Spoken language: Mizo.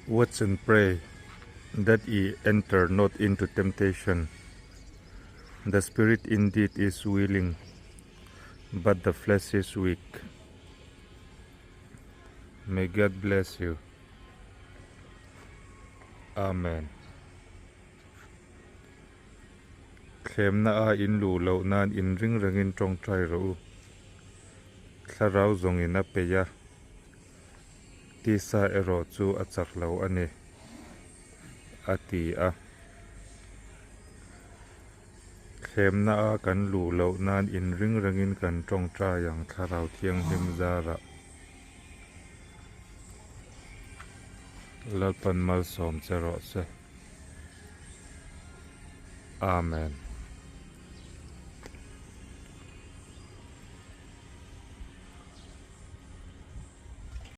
Watch and pray that ye enter not into temptation. The spirit indeed is willing, but the flesh is weak. May God bless you. Amen. Thlemna a in luh loh nan inring rengin tawngtai rawh u. Thlarau zawngin a peih a. Tisa erawh chu a chak lo a ni, a ti a. Thlemna a kan luh loh nan inring rengin kan tawngtai ang Thlarau Thianghlim zarah. Lalpan malsawm che rawh se. Amen.